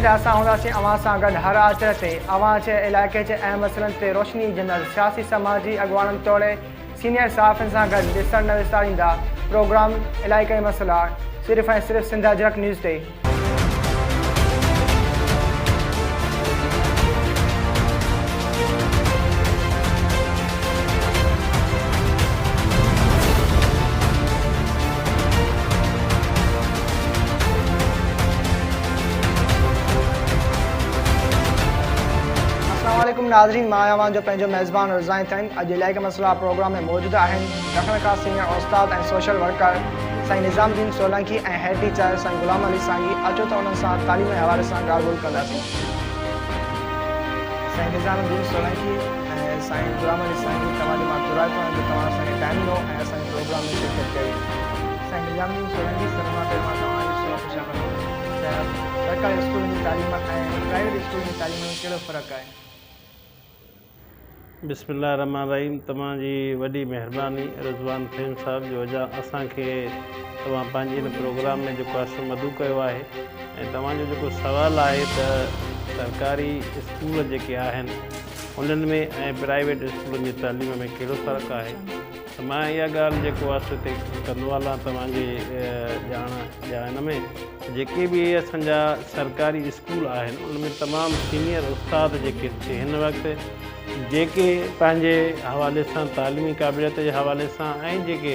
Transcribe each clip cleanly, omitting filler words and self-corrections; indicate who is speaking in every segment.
Speaker 1: ته اسان هونداسين اوهان سان گڏ هر آچر تي اوهان جي علائقي جي اهم مسئلن تي روشني وجهندڙ سياسي سماجي اڳواڻن توڙي سينيئر صحافين سان گڏ ڏسڻ نه وساريندا پروگرام علائقائي مسئلا صرف ۽ صرف سنڌ اجرڪ نيوز تي. السلام عليڪم ناظرين مان آهيان اوهان جو پنهنجو ميزبان رضائين ٿهيم اڄ علائقي مسئلا پروگرام ۾ موجود آهن ڏکڻ کان سينيئر استاد ۽ سوشل ورڪر سائين نظام الدين سولنگي ۽ هيڊ ٽيچر سائين غلام علي سانگي اچو ته انهن سان تعليم جي حوالي سان ڳالهه ٻولهه ڪنداسين. سائين نظام الدين سولنگي ۽ سائين غلام علي سانگي توهان جو مان ٿورائتو آهيان جو توهان اسان کي ٽائيم ڏنو ۽ اسان جي پروگرام ۾ شرڪت ڪئي. سائين نظام الدين سولنگي سر مان پهريون مان توهان جو سوال پڇا ڪندم ته سرڪاري اسڪولن جي تعليم ۽ پرائيويٽ اسڪولن جي تعليم ۾ ڪهڙو فرق آهي؟
Speaker 2: بسم الله الرحمٰن الرحيم توهان جي وڏي مهرباني رضوان فهيم صاحب جو اڄ اسان کي توهان پنهنجي هن پروگرام ۾ جيڪو آهي سو مدعو ڪيو آهي ۽ توهان جو جيڪو سوال آهي ته سرڪاري اسڪول جيڪي آهن انهن ۾ ۽ پرائيويٽ اسڪولن جي تعليم ۾ ڪهڙو فرق آهي ته مان اها ڳالهه جيڪو آهي سو هتي ڪندو هلان توهان جي ڄاڻ يا ان ۾ جيڪي به اسان جا سرڪاري اسڪول آهن ان ۾ تمام سينيئر استاد جيڪي سي هن وقت جيڪي پنهنجي حوالي سان تعليمي قابليت جي حوالي سان ۽ جيڪي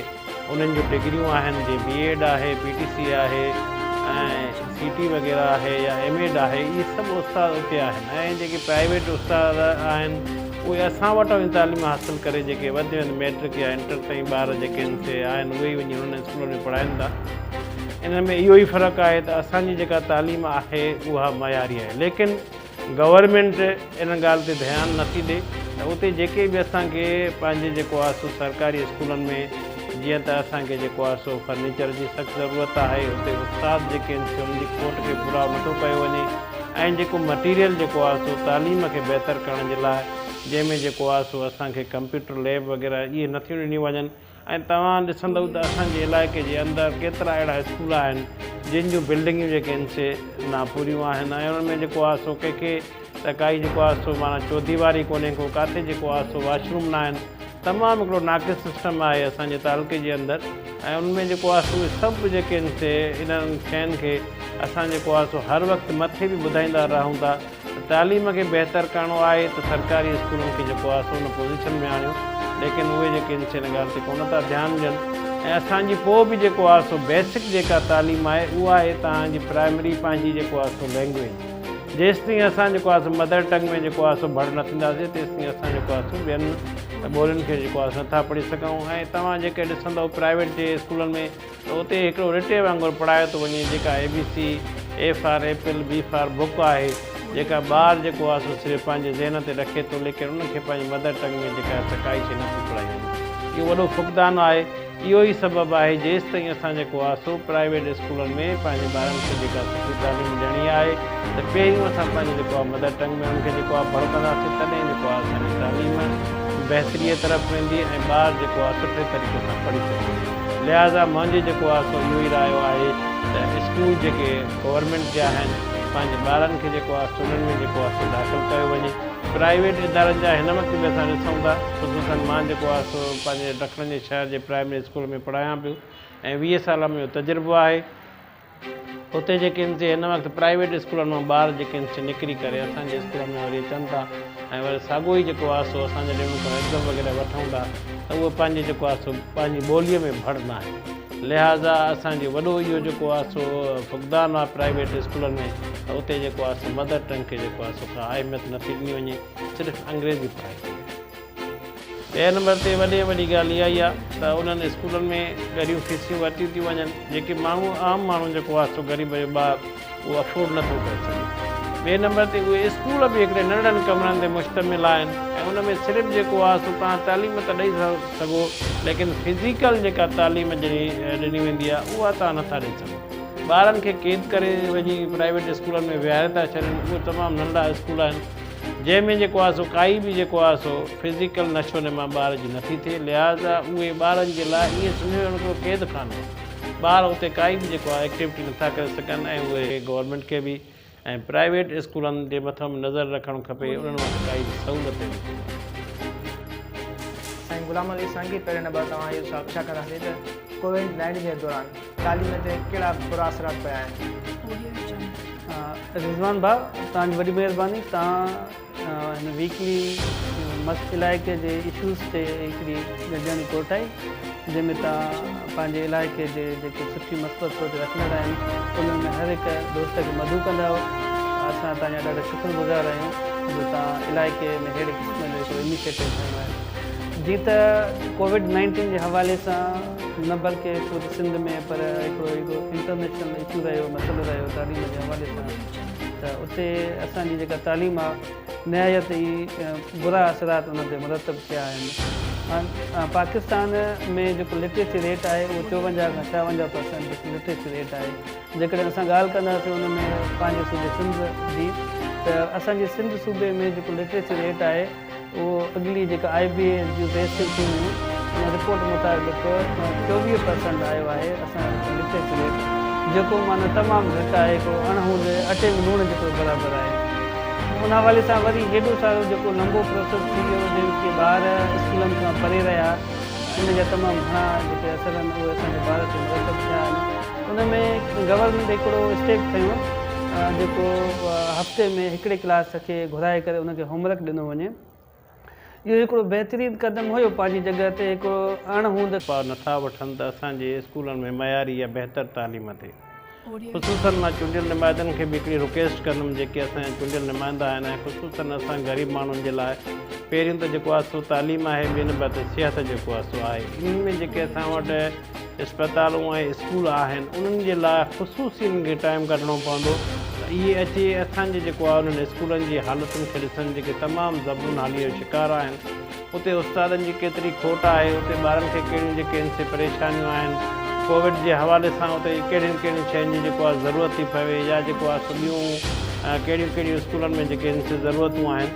Speaker 2: انهن جون ڊگريون آهن جي بي ايڊ آهي پي ٽي سي آهي ۽ سي ٽي وغيره آهي يا ايم ايڊ آهي اهي سڀ استاد اتي آهن ۽ جيڪي پرائيويٽ استاد آهن اهي اسان وٽان ئي تعليم حاصل ڪري جيڪي وڌ ۾ وڌ ميٽرڪ يا انٽر تائين ٻار جيڪي آهن سي آهن اهي ئي وڃي انهن اسڪولن ۾ پڙهائين ٿا. انهن ۾ اهو ئي فرق آهي ته اسان جي جيڪا تعليم آهي اها معياري آهي ليڪن گورنمينٽ ان ڳالهه تي ڌيان نٿي ڏي ته اتي جيڪي به اسان کي پنهنجي جيڪو آهي سو سرڪاري اسڪولن ۾ جيئن ته اسان کي جيڪو آهي سو فرنيچر جي سخت ضرورت آهي اتي استاد جيڪي آهن سي انهن جي کوٽ کي پورائو نٿو ڪيو وڃي ۽ جيڪو مٽيريل جيڪو آهي سو تعليم کي بهتر ڪرڻ جي لاء جنهن ۾ جيڪو آهي سو اسان کي ڪمپيوٽر ليب وغيره اهي نٿيون ڏنيون وڃن ۽ توهان ڏسندؤ ته اسان جي علائقي جي اندر ڪيترا اهڙا اسڪول آهن جن جون بلڊنگيون جيڪي آهن سي ناپوريون آهن ۽ انهن ۾ جيڪو آهي سو ڪنهن کي ته ڪائي جيڪو آهي سو معنيٰ چوديواري ڪونهي ڪو ڪاٿي جيڪو آهي سو واش روم ناهن تمام هڪڙو ناقص سسٽم آهي اسان جي تعلقي جي اندر ۽ ان ۾ جيڪو آهي سو اهي سڀ جيڪي آهن سي انهن شين کي اسان جيڪو آهي سو هر وقت مٿي به ٻڌائيندا رهون ٿا ته تعليم کي بهتر ڪرڻو آهي ته سرڪاري اسڪولن کي جيڪو آهي سو ان پوزيشن ۾ آڻيو ليڪن اهي جيڪي آهن سي ان ڳالهه تي ڪونه ٿا ڌيان ڏين ۽ اسان جي پوء به جيڪو آهي سو بيسڪ جيڪا تعليم آهي اها آهي توهان جي پرائمري پنهنجي جيڪو آهي سو لينگويج جيستائين اسان جيڪو آهي سو مدر ٽنگ ۾ جيڪو آهي سو ڀڙ نه ٿينداسين تيستائين اسان جيڪو آهي سو ٻين ٻولين کي جيڪو آهي سو نٿا پڙهي سگهون ۽ توهان جيڪي ڏسندو پرائيويٽ جي اسڪولن ۾ ته اتي هڪڙو رٽي وانگر پڙهايو ٿو وڃي جيڪا A B C, A for apple, B for book آهي جيڪا ٻار جيڪو آهي سو صرف پنهنجي ذهن تي رکي ٿو ليڪن ان کي پنهنجي مدر ٽنگ ۾ جيڪا آهي سا ڪائي شيء نٿي پڙهائي وڃي. اهو وڏو فقدان آهي. اهو ئي سبب آهي جيستائين اسان جيڪو آهي سو پرائيويٽ اسڪولن ۾ پنهنجي ٻارن کي جيڪا سٺي تعليم ڏيڻي آهي ته پهريون اسان پنهنجي جيڪو آهي مدر ٽنگ ۾ انهن کي جيڪو آهي ڀڙ ڪنداسين تڏهن جيڪو آهي اسان جي تعليم بهتريء طرف ويندي ۽ ٻار جيڪو آهي سٺي طريقي سان پڙهي سگهندو. لهٰذا منهنجي جيڪو آهي سو اهو ئي رايو آهي ته اسڪول جيڪي گورنمينٽ جا آهن پنهنجي ٻارن کي جيڪو آهي سو انهن ۾ جيڪو آهي سو داخل ڪيو وڃي. پرائيويٽ ادارن جا هن وقت به اسان ڏسون ٿا خصوصاً مان جيڪو آهي سو پنهنجي ڊکڻ جي شهر جي پرائمري اسڪول ۾ پڙهايان پيو ۽ 20 سال منهنجو تجربو آهي. اتي جيڪي آهن سي هن وقت پرائيويٽ اسڪولن مان ٻار جيڪي آهن سي نڪري ڪري اسان جي اسڪولن ۾ وري اچن ٿا ۽ وري ساڳو ئي جيڪو آهي سو اسان جڏهن انهن کان ايگزام وغيره وٺون ٿا ته اهي پنهنجي جيڪو آهي سو پنهنجي ٻوليء ۾ ڀڙ ناهن لهٰذا اسان جي وڏو اهو جيڪو آهي سو فقدان آهي پرائيويٽ اسڪولن ۾ ته اتي جيڪو آهي سو مدر ٽنگ کي جيڪو آهي سو ڪا اهميت نٿي ڏني وڃي صرف انگريزي پڙهائي ٿي وڃي. ٻئي نمبر تي وڏي ۾ وڏي ڳالهه اها ئي آهي ته انهن اسڪولن ۾ ڳريون فيسيون ورتيون ٿيون وڃن جيڪي ماڻهو عام ماڻهو جيڪو آهي سو غريب جو ٻار اهو افورڊ نه ٿو ڪري سگهي. ٻئي نمبر تي اهي اسڪول به هڪڙي ننڍڙن ڪمرن تي مشتمل آهن ۽ ان ۾ صرف جيڪو آهي سو توهان تعليم ته ڏئي سگهو ليڪن فزيڪل جيڪا تعليم جهڙي ڏني ويندي آهي اها توهان نه ٿا ڏئي سگهو. ٻارن کي قيد ڪري وڃي پرائيويٽ اسڪولن ۾ ويهاري ٿا ڇڏين اهي تمام ننڍڙا اسڪول آهن. جنهن ۾ جيڪو آهي سو ڪائي به جيڪو آهي سو فزيڪل نشو نما ٻار جي نٿي ٿئي لهٰذا اهي ٻارن جي لاء ائين سمجهيو وڃي هڪڙو قيد خانو آهي ٻار اتي ڪائي به جيڪو آهي ايڪٽيوٽي نٿا ڪري سگهن ۽ اهي گورنمينٽ کي به ۽ پرائيويٽ اسڪولن جي مٿان به نظر رکڻ کپي انهن وٽ ڪائي به سهولت نه ٿيندي آهي.
Speaker 1: سائين غلام علي سانگي پهرين نمبر توهان اهو سوال پڇا ڪنداسين ته ڪووڊ نائنٽين جي دوران تعليم تي ڪهڙا برا اثرات پيا آهن؟
Speaker 3: رضوان ڀاء توهان جي وڏي مهرباني توهان هن ويڪلي مس علائقي جي اشوز تي هڪڙي گڏجاڻي ڪوٺائي جنهن ۾ توهان پنهنجي علائقي جي جيڪي سٺي مثبت سوچ رکندڙ آهن انهن ۾ هر هڪ دوست کي مدعو ڪندا آهيو اسان توهان جا ڏاڍا شڪر گذار آهيون جو توهان علائقي ۾ ههڙي قسم جو هڪڙو انيشيٽو کنيو آهي جيئن ته ڪووڊ نائنٽين جي حوالي سان نه بلڪه پوري سنڌ ۾ پر هڪڙو هڪڙو انٽرنيشنل اشو رهيو مسئلو رهيو تعليم جي حوالي سان ته اتي اسان جي جيڪا تعليم آ نهايت ئي برا اثرات ان تي مرتب ٿيا آهن. پاڪستان ۾ جيڪو لٽريسي ريٽ آهي اهو 54 کان 56 پرسنٽ لٽريسي ريٽ آهي. جيڪڏهن اسان ڳالهه ڪنداسين ان ۾ پنهنجي صوبي سنڌ جي ته اسان جي سنڌ صوبي ۾ جيڪو لٽريسي ريٽ آهي اهو اڳلي جيڪا آء بي اي جون ٽيسٽون ٿيون هيون ان رپورٽ مطابق 24 پرسنٽ آيو آهي اسان وٽ لٽريسي ريٽ جيڪو معنيٰ تمام گهٽ آهي هڪڙو اڻ هوند اٽي ۾ لوڻ جيترو برابر آهي ان حوالي سان وري هيڏو سارو جيڪو لنبو پروسيس ٿي ويو جنهن کي ٻار اسڪولن کان پري رهيا ان جا تمام گهڻا جيڪي اثر آهن اهي اسان جي ٻار تي مرتب ٿيا آهن ان ۾ گورنمينٽ هڪڙو اسٽيپ کنيو جيڪو هفتي ۾ هڪڙي ڪلاس کي گهرائي ڪري ان کي هوم ورڪ ڏنو وڃي. اهو هڪڙو بهترين قدم هيو پنهنجي جڳهه تي هڪڙو اڻ هوند.
Speaker 2: اپاء نٿا وٺن ته اسان جي اسڪولن ۾ معياري يا بهتر تعليم ٿئي. خصوصن مان چونڊيل نمائندن کي به هڪڙي رڪويسٽ ڪندم جيڪي اسان جا چونڊيل نمائندا آهن ۽ خصوصن اسان غريب ماڻهن جي لاء پهريون ته جيڪو آهي سو تعليم آهي ٻئي نمبر تي صحت جيڪو آهي سو آهي انهن ۾ جيڪي اسان وٽ اسپتالون ۽ اسڪول آهن انهن جي لاء خصوصي انهن کي ٽائيم ڪڍڻو پوندو ته اهي اچي اسان جي جيڪو آهي انهن اسڪولن جي حالتن کي ڏسن جيڪي تمام زبون حالي جو شڪار آهن اتي استادن جي ڪيتري کوٽ آهي اتي ٻارن کي ڪهڙيون جيڪي ان سي پريشانيون آهن ڪووڊ جي حوالي سان اتي ڪهڙين ڪهڙين شين جي جيڪو آهي ضرورت ٿي پوي يا جيڪو آهي سو ٻيون ڪهڙيون ڪهڙيون اسڪولن ۾ جيڪي ان سي ضرورتون آهن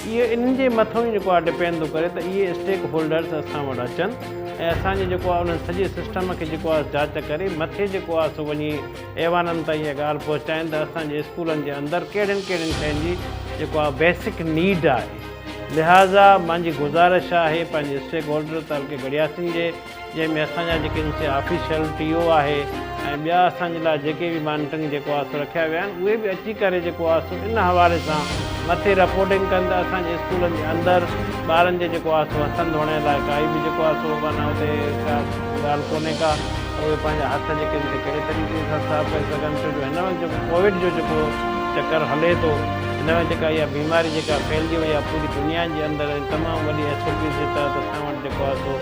Speaker 2: اهو انهن جي مٿان ئي جيڪو آهي ڊپينڊ ٿو ڪري ته اهي اسٽيڪ هولڊرز اسان وٽ اچن ۽ اسان جي جيڪو آهي انهن سڄي سسٽم کي جيڪو آهي جاچ ڪري مٿي جيڪو آهي سو وڃي ايوانن تائين اها ڳالهه پهچائين ته اسان جي اسڪولن جي اندر ڪهڙين ڪهڙين شين جي جيڪو آهي بيسڪ نيڊ آهي لهٰذا مانجي گذارش آهي پنهنجي اسٽيڪ هولڊر تعلقي گڙياسين جي جنهن ۾ اسان جا جيڪي ان سي آفيشل ٽي او آهي ۽ ٻيا اسان جي لاء جيڪي به مانيٽرنگ جيڪو آهي سو رکيا ويا آهن اهي به اچي ڪري جيڪو آهي سو ان حوالي سان مٿي رپورٽنگ ڪن ته اسان جي اسڪولن جي اندر ٻارن جي جيڪو آهي سو هٿن ڌوئڻ لاء ڪائي به جيڪو آهي سو معنيٰ اتي ڪا ڳالهه ڪونهي ڪا اهي پنهنجا هٿ جيڪي آهن سي ڪهڙي طريقي سان صاف ڪري سگهن ڇو جو هن وقت جيڪو ڪووڊ جو جيڪو چڪر هلي ٿو هن وقت جيڪا اها بيماري جيڪا ڦهلجي وئي آهي پوري دنيا جي اندر ۽ تمام وڏي ايس او پيز جي تحت اسان وٽ جيڪو آهي سو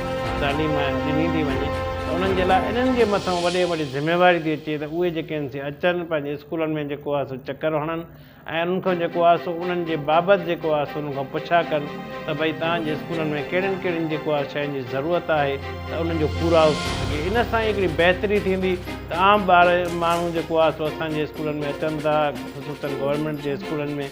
Speaker 2: تعليم ڏني ٿي وڃي ته انهن جي لاء انهن جي مٿان وڏي وڏي ذميواري ٿي اچي ته اهي جيڪي آهن سي اچن پنهنجي اسڪولن ۾ جيڪو آهي سو چڪر هڻن ۽ انهن کان جيڪو آهي سو انهن جي بابت جيڪو آهي سو انهن کان پڇا ڪن ته ڀئي توهان جي اسڪولن ۾ ڪهڙين ڪهڙين جيڪو آهي شين جي ضرورت آهي ته انهن جو پورائو ٿي سگهي ان سان ئي هڪڙي بهتري ٿيندي ته عام ٻار ماڻهو جيڪو آهي سو اسان جي اسڪولن ۾ اچن ٿا خصوصن گورنمينٽ جي اسڪولن ۾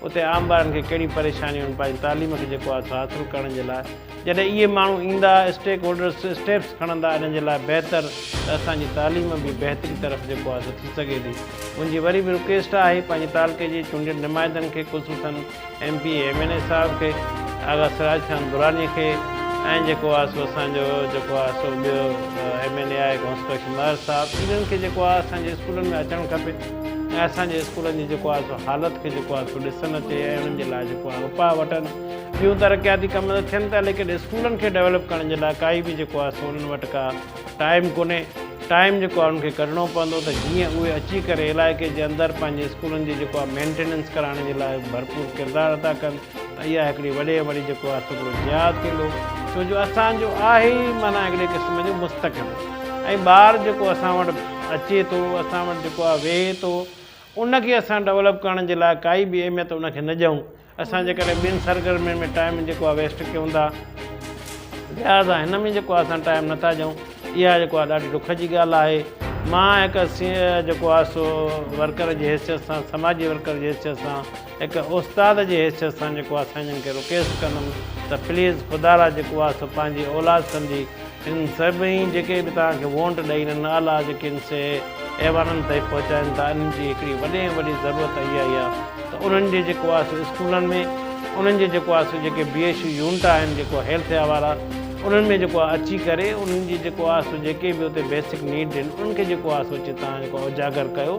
Speaker 2: اتي عام ٻارن کي ڪهڙيون پريشانيون آهن پنهنجي تعليم کي جيڪو آهي سو حاصل ڪرڻ جي لاء جڏهن اهي ماڻهو ايندا، اسٽيڪ هولڊرس اسٽيپس کڻندا انهن جي لاء بهتر ته اسان جي تعليم به بهتري طرف جيڪو آهي سو ٿي سگهي ٿي. منهنجي وري به رڪويسٽ آهي پنهنجي تعلقي جي چونڊيل نمائندن کي خصوصاً M P A M N A صاحب کي، آغا سراج خان دراني کي ۽ جيڪو آهي سو اسان جو جيڪو آهي سو ٻيو ايم اين اي آهي غوث بخش مهر صاحب انهن کي جيڪو آهي اسان جي اسڪولن ۾ اچڻ کپي ۽ اسان جي اسڪولن جي جيڪو آهي سو حالت کي جيڪو آهي سو ڏسن اچي ۽ انهن جي لاء جيڪو آهي اپاء وٺن. ٻيون ترقياتي ڪم ته ٿين ٿا ليڪن اسڪولن کي ڊولپ ڪرڻ جي لاء ڪائي به جيڪو آهي سو انهن وٽ ڪا ٽائيم ڪونهي ٽائيم جيڪو آهي انهن کي ڪڍڻو پوندو ته جيئن اهي اچي ڪري علائقي جي اندر پنهنجي اسڪولن جي جيڪو آهي مينٽيننس ڪرائڻ جي لاء ڀرپور ڪردار ادا ڪن ته اها هڪڙي وڏي وڏي جيڪو آهي سو هڪڙو جهاد ٿيندو ڇو جو اسان جو آهي ئي معنيٰ هڪڙي قسم جو مستقبل ۽ ٻار جيڪو اسان وٽ اچي ٿو اسان وٽ جيڪو آهي ويهي ٿو ان کي اسان ڊولپ ڪرڻ جي لاء ڪائي به اهميت ان کي نه ڏيون اسان جيڪڏهن ٻين سرگرمين ۾ ٽائيم جيڪو آهي ويسٽ ڪيون ٿا لهٰذا هن ۾ جيڪو آهي اسان ٽائيم نٿا ڏيون اها جيڪو آهي ڏاڍي ڏک جي ڳالهه آهي مان هڪ جيڪو آهي سو ورڪر جي حيثيت سان سماجي ورڪر جي حيثيت سان هڪ استاد جي حيثيت سان جيڪو آهي سائين جن کي رڪويسٽ ڪندم ته پليز خدا را جيڪو آهي سو پنهنجي اولاد سمجهي انهن سڀئي جيڪي به توهان کي وونٽ ڏئي انهن اعليٰ جيڪي آهن سي ايوانن تائين پهچائين ٿا انهن جي هڪڙي وڏي ۾ وڏي ضرورت اها ئي آهي ته انهن جي جيڪو آهي سو اسڪولن ۾ انهن جي جيڪو آهي سو جيڪي بي ايڇ يو يونٽ آهن جيڪو هيلٿ وارا انهن ۾ جيڪو آهي اچي ڪري انهن جي جيڪو آهي سو جيڪي به اتي بيسڪ نيڊ آهن انهن کي جيڪو آهي سو اچي توهان جيڪو آهي اجاگر ڪيو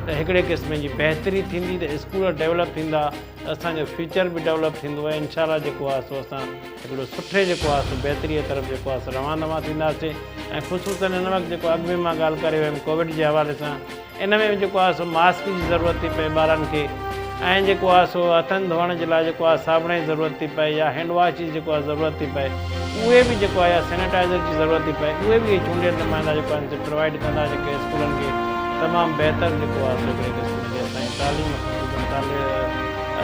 Speaker 2: ته هڪڙي قسم جي بهتري ٿيندي ته اسڪول ڊيولپ ٿيندا ته اسان جو فيوچر به ڊولپ ٿيندو ۽ انشاء الله جيڪو آهي سو اسان هڪڙو سٺي جيڪو آهي سو بهتري طرف جيڪو آهي سو روان روان ٿينداسين ۽ خصوصن هن وقت جيڪو اڳ ۾ مان ڳالهه ڪري ويم ڪووڊ جي حوالي سان ان ۾ به جيڪو آهي سو ماسڪ جي ضرورت ٿي پئي ٻارن کي ۽ جيڪو آهي سو هٿن ڌوئڻ جي لاء جيڪو آهي صابڻ جي ضرورت ٿي پئي يا هينڊ واش جي جيڪو آهي ضرورت ٿي پئي اهي به جيڪو آهي يا سينيٽائزر جي ضرورت ٿي پئي اهي به اهي چونڊيل نمائندا جيڪو آهن سي پرووائيڊ ڪندا جيڪي اسڪولن کي تمام بهتر جيڪو آهي سو هڪڙي قسم جي اسان جي تعليم خصوصن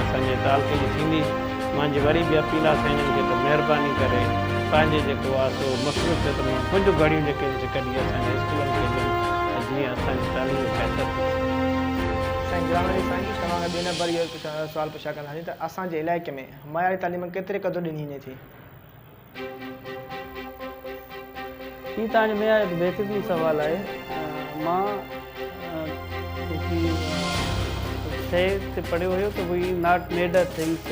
Speaker 2: اسان جي تعلقي جي ٿيندي. مانجي وري به اپيل آ سائين جن کي ته مهرباني ڪري پنهنجي جيڪو آ سو مصروفيت مان ڪجهه گهڙيون جيڪي آهن سي ڪڍي اسان جي اسڪولن کي ڏين ته جيئن اسان جي تعليم بهتر ٿي سگهي.
Speaker 1: سائين غلام علي سائين توهان کان ٻئي نمبر اهو سوال پڇا ڪنداسين ته اسان جي علائقي ۾ معياري تعليم ڪيتري قدر ڏني وڃي ٿي؟
Speaker 3: هي توهان جو نهايت بهترين سوال آهي. مان هڪڙي شيء تي پڙهيو هيو ته we not made a things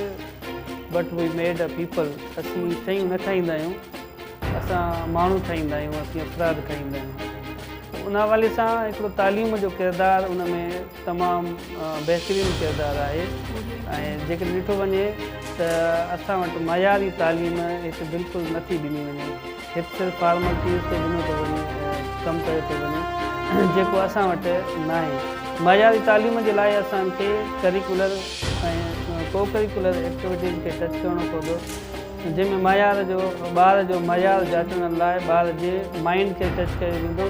Speaker 3: but we made a people اسين شيون نه ٺاهيندا آهيون اسان ماڻهو ٺاهيندا آهيون اسين افراد ٺاهيندا آهيون ان حوالي سان هڪڙو تعليم جو ڪردار ان ۾ تمام بهترين ڪردار آهي ۽ جيڪڏهن ڏٺو وڃي ته اسان وٽ معياري تعليم هت بلڪل نٿي ڏني وڃي هت صرف فارملٽيز تي ڏنو ٿو وڃي ڪم ڪيو ٿو وڃي جيڪو اسان وٽ ناهي معياري تعليم جي لاء اسان کي ڪريڪولر ۽ ڪو ڪريڪولر ايڪٽيوٽيز کي ٽچ ڪرڻو پوندو جنهن ۾ معيار جو ٻار جو معيار جاچڻ لاء ٻار جي مائنڊ کي ٽچ ڪيو ويندو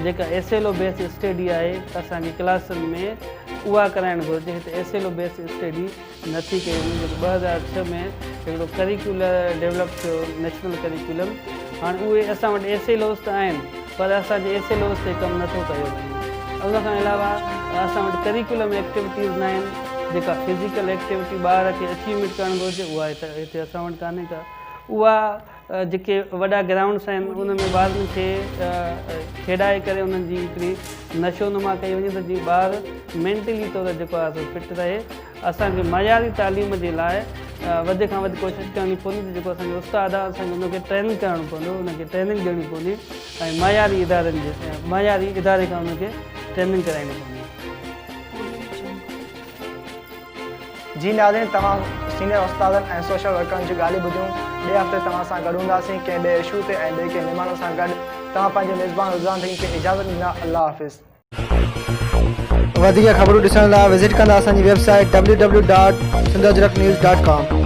Speaker 3: جيڪا S L O base study آهي اسان کي ڪلاسن ۾ اها ڪرائڻ گهرجي هتي S L O base study نٿي ڪئي وڃي جيڪو 2006 ۾ هڪڙو ڪريڪيولر ڊيولپ ٿيو نيشنل ڪريڪيولم هاڻي اهي اسان وٽ ايس ايل اوز ته آهن پر اسان جي ايس ايل اوز تي ڪم نٿو ڪيو وڃي ان کان علاوه اسان وٽ ڪريڪيولم ايڪٽيوٽيز ناهن جيڪا فزيڪل ايڪٽيوٽي ٻار کي اچيومينٽ ڪرڻ گهرجي اها هتي اسان وٽ ڪانهي ڪا اها جيڪي وڏا گرائونڊس آهن ان ۾ ٻارن کي کيڏائي ڪري انهن جي هڪڙي نشو نما ڪئي وڃي ته جيئن ٻار مينٽلي طور جيڪو آهي سو فٽ رهي اسان کي معياري تعليم جي لاء وڌ کان وڌ ڪوشش ڪرڻي پوندي ته جيڪو اسان جو استاد آهي اسان کي ان کي ٽرين ڪرڻو پوندو ان کي ٽريننگ ڏيڻي پوندي ۽ معياري ادارن جي معياري اداري کان ان کي ٽريننگ ڪرائڻي پوندي.
Speaker 1: جي ناظرين توهان سينئر استادن ۽ سوشل ورڪرن جون ڳالهيون ٻڌيون ٻئي هفتي توهان سان گڏ هونداسين ڪنهن ٻئي اشو تي ۽ ٻئي ڪنهن مهمانن سان گڏ توهان پنهنجي ميزبان رضوان رحيم کي اجازت ڏيندا الله حافظ. وڌيڪ خبرون ڏسڻ لاء وزٽ ڪندا اسان جي web site www.sindhajraknews.com.